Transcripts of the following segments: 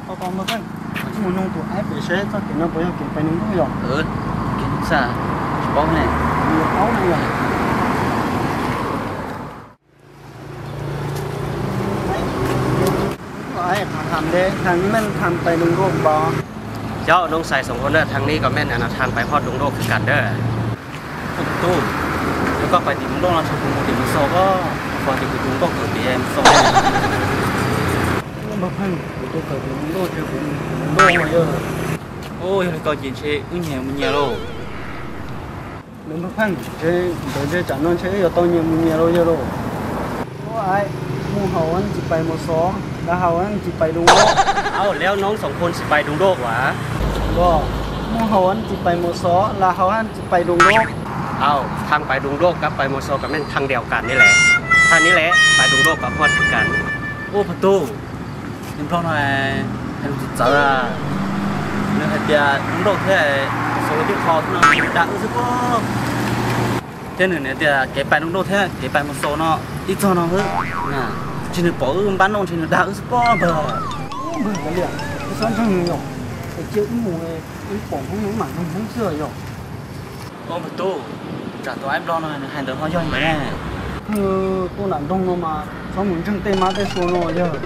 Koj, koj npawg Pheej, kuv mus noog tus aib pem seb txoj kev no puas yog kev pais Doog Doj yom? Kev xa, tsis paub ne. Paub ne yom. Aib, tham tham de, tham meej tham pais Doog Doj npaum. Cov noob xais xoom hoo na, tham li kom meej na, tham pais phoj Doog Doj kawg kas dawb. Tub, yog koj pais tim Doog Doj no tsam kuv mus tim Mus Xos, koj fo tim kuv tus nkauj kawm tim Mus Xos. Npawg Pheej, kuv tus kawm tim Doog Doj, kuv mus tim Doog Doj yog. Yog li ko ces ntshe wb nyias mus nyias lauj. Npawg Pheej, ntshe ntawd ntshe tsam no ntshe wb yuav tau nyias mus nyias lauj yog lauj. Ua, aib, muaj hau tsis pais Mus Xos, lam hau tsis pais Doog Doj. Au, lawv noob xoom hoo tsis pais Doog Doj as? Muaj hau tsis pais Mus Xos, lam hau tsis pais Doog Doj. Au, tham pais Doog Doj kab pais Mus Xos kom meej tham diav kas ni lawm. Tham ni lawm, pais Doog Doj kom muaj kawg kas. Ua, pog tub, nplog no hais lus txawv txawv, nws hais tias Doog Doj thiab Mus Xos tib qho no dag wb xwb pob. Thiab nws hais tias kev pais Doog Doj thiab kev pais Mus Xos no ib txog no xwb, tsis nws pom wb npab noj ntshe nws dag wb xwb pob npawg. Npawg, kav liam, wb txhob ntseeg nws yom, cia wb mus, wb pom Hmoob no mam nug Hmoob xwb yom. Ua, pog tub, tsam tus aib nplog no nws hais ntawd ho yog ntawd ne. Tuaj nram nroog no mas txhob mus ntseeg tej mab tej sua no yog,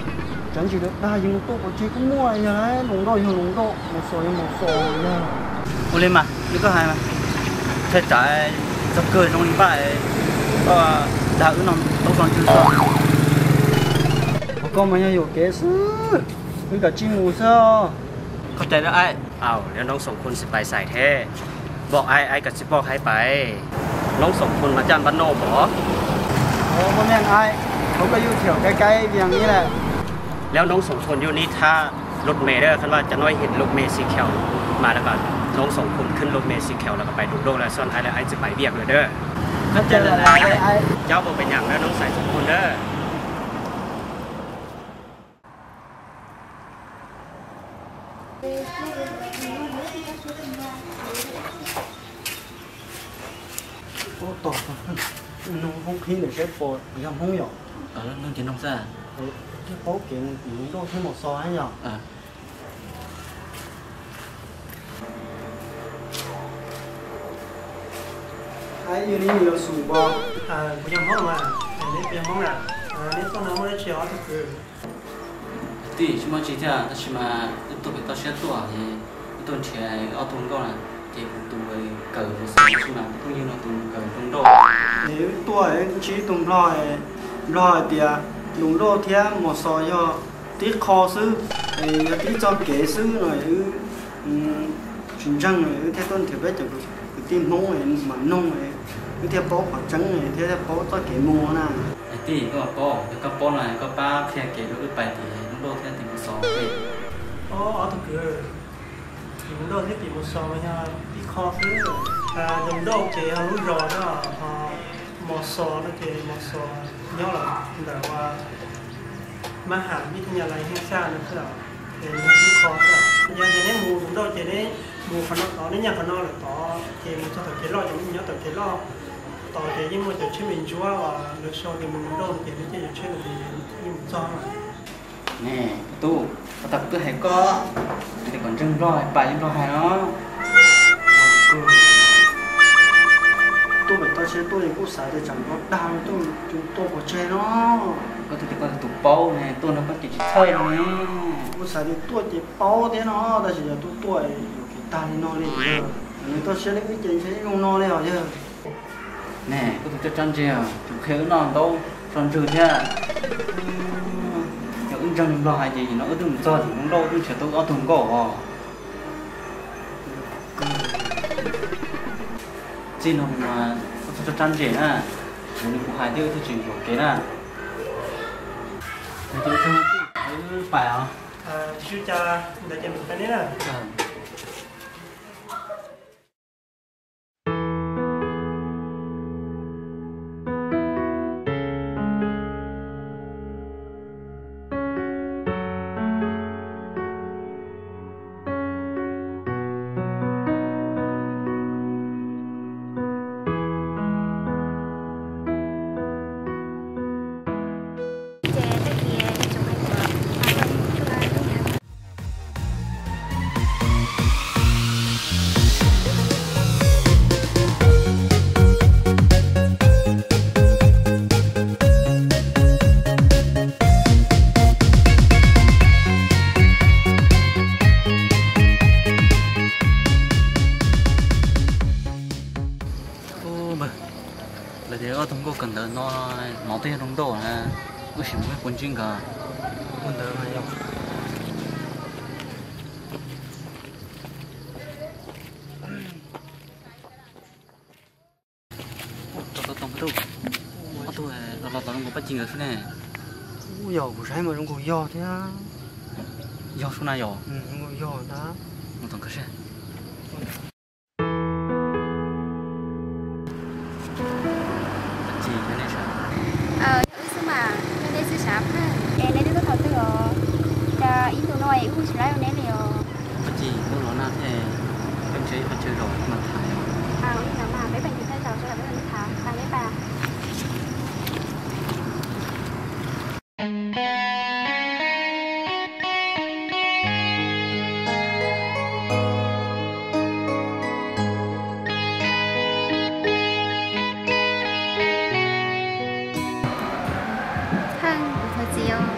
tsav ntsis dag yeej tuaj pov tseg kuj muaj yog, Doog Doj yog Doog Doj, Mus Xos yog Mus Xos yog. Ua li mas li koj hais mas, tshaj tsam txog kawg zoo li npaj, koj dag wb no tau tso ntswg tso. Ua, koj mas yog yuam kev xwb, wb kav tsij mus xwb. Qhov cai lawm aib. Au, lawv noob xoom hoo tsis pais xais thiab, npog aib, aib kav tsij npog aib pais. Noob xoom hoo mas caj npab noj pom. Ua, koj mej aib, koj yuj thiam kaib kaib vias ni lawm. Lawv noob xoom hoo yuj nib thab lub me dawb, khab vaj cov no hib lub me xi kheus, mas lawv kom noob xoom hoo khwb lub me xi kheus los kom pais Doog Doj lawm, xoj aib lawv aib tsis pais vias lawm dawb. Cab puas pes nyam lawv noob xais xoom hoo dawb. Ua, tos, nug Hmoob qhib ntawm seb puas yog Hmoob yom. Nug ces nug xwb. Thiaj paub kev mus Doog Doj thiab Mus Xos yom. Aib, yog neb me nyuam xum pos? Kuv yog Hmoob mas, neb puas yog Hmoob na? Neb tuaj no muaj dab tsi ob tug kwv? Tij, tsis muaj tsi thiab, tab sis mas wb tuaj pem toj siab tuaj, wb tuaj nrhiav ob tug nkauj na, ces kuv tus kawm Mus Xos, tab sis mas kuv phooj ywg no tus kawm Doog Doj. Es wb tuaj ntsib tus nplog, nplog hais tias Doog Doj thiab Mus Xos yog tib qho xwb, es yog tib txoj kev xwb no, wb tsis ntseeg, wb thiaj tuaj nrhiav peb cov kwv tij Hmoob mam noog, wb thiaj paub qhov tseeb thiab thiaj paub txoj kev mus na. Tij, koj paub, yog koj paub no koj pab qhia kev rau wb pais tim Doog Doj thiab tim Mus Xos. Ob tug kwv, tim Doog Doj thiab tim Mus Xos mas yog tib qho xwb. Doog Doj ces yog lub zos na, ho Mus Xos no ces Mus Xos nyob los ntawm ua Mab Ham ib thaj nyab laj Heej Xaj no xwb os. Ces yog tib qho xwb. Yog tias neb mus Doog Doj ces neb mus qhov no tod, neb nyob qhov no lawm tod ces mus txog tom kev loj ces neb mus nyob tom kev loj tod ces yeej muaj cov tsheb me ntsuab uas lawv sau tias mus Doog Doj no ces neb caij cov tsheb no ces yeej mus txog. Ne, tub, puas tas kuv twb hais koj tias kom ntseeg nplog pais li nplog hais no? Tuaj pem toj siab tuaj es kuj xav tias tsam nplog dag tuaj, tuaj pov tseg no. Koj twb tias koj yog tus paub ne, tuaj nrog koj ces tsis txhawj ne. Kuj xav tias tuaj ces paub thiab no, tab sis yog tuaj tuaj yuam kev tag li no li. Nws toj siab li wb ces ntshe zoo no li os yawg. Ne, koj tus coj tsab ntse, tus qhia wb noj ntaub tso ntswg thiab. Yog wb ntseeg nplog hais ces no wb twb mus txog tim Doog Doj twb nrhiav tau ob tug nkauj os. Txij no mas koj txhob tso tsab ntse na, yog nws kuv hais thiab wb thiaj tsis yuam kev na. Wb pais os. Lawv tias ob tug nkauj kawm ntawv no mov twb yog zoo nkauj na, wb sim mus ua ntsib nkawd. Ua ntawd mas yog. Ob tug los los tau zoo nkaus Paj Ci nkawd xwb ne. Yog kuv saib mas zoo nkaus yog thiab. Yog xwb na yog. Zoo nkaus yog ntag. Mus tom nkawd seb. Paj Ci, yog nej sav? Yog wb xwb mas, yog nej xwb sav Pheej. Es neb twb tuaj thaum twg os? Cas ib ntus no es wb tsis pom neb li os. Paj Ci, wb los nag thiab, peb mus saib ib qho chaw zaum mas tham os. Ua li ntawd mas peb pais ncig thaj zaum seb peb mam li tham, pais neb pais. Pheej, kuv thov txim os,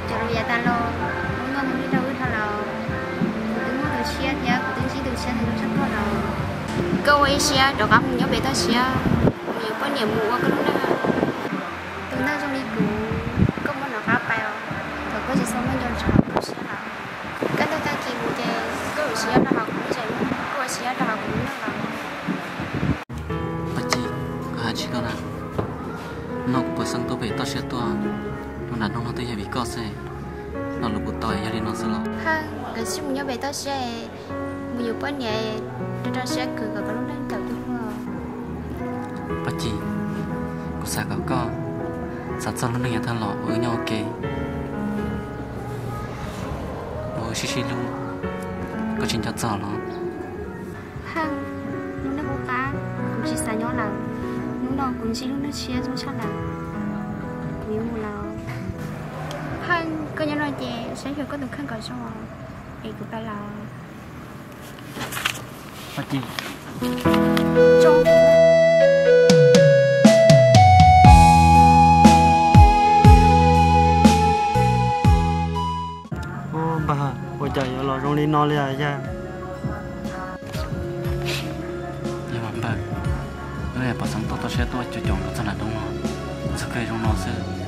cov lus yav tas los kuv noj mus li rau wb dhau lawm. Kuv twb muaj tus tshiab thiab kuv twb ntsib tus tshiab ntawm lub tshaj koj lawm. Koj ua ib siab rov qab mus nyob pem toj siab, kuv yuav poj niam mus ua koj lub neej. Tus neeg zoo li kuv, koj muab nov qab pais os, thaum koj tsis txhob muaj nco ntsoov koj siab lawm. Koj ntuj tag kis mus ces koj ua siab rau hauv kuv lub zem, koj ua siab rau hauv kuv lub neej lawm. Paj Ci, kuv hais tsis koj na, no kuv puas xeeb tuaj pem toj siab tuaj, lub nram nroog no twb yog vim koj xwb, lo lus kuv tau yog li no xwb los. Pheej, nkawd tsis mus nyob pem toj siab, mus yuav poj niam, rau rau siab khwv kom koj lub neej tawm tuaj. Paj Ci, kuv xav kom koj xav txog lub neej yav tag los uas wb nyob ua ke, uas wb sib sib hlub, koj tsis nco txog los? Pheej, lub neej qub qab, kuv tsis xav nyob lawm. Hnub no kuv ntsib lub neej tshiab zoo tshaj lawm, kuv yuav mus lawm. Pheej, koj nyob no ces saib xyuas koj tus kheej kom zoo, es kuv pais lawm. Paj Ci. Ub npawg, ua cas yuav los zoo li no li yag? Yog mas npawg, wb pom xeeb tuaj toj siab tuaj caum caum nkawd txog nram nroog no, txog kawg zoo no xwb.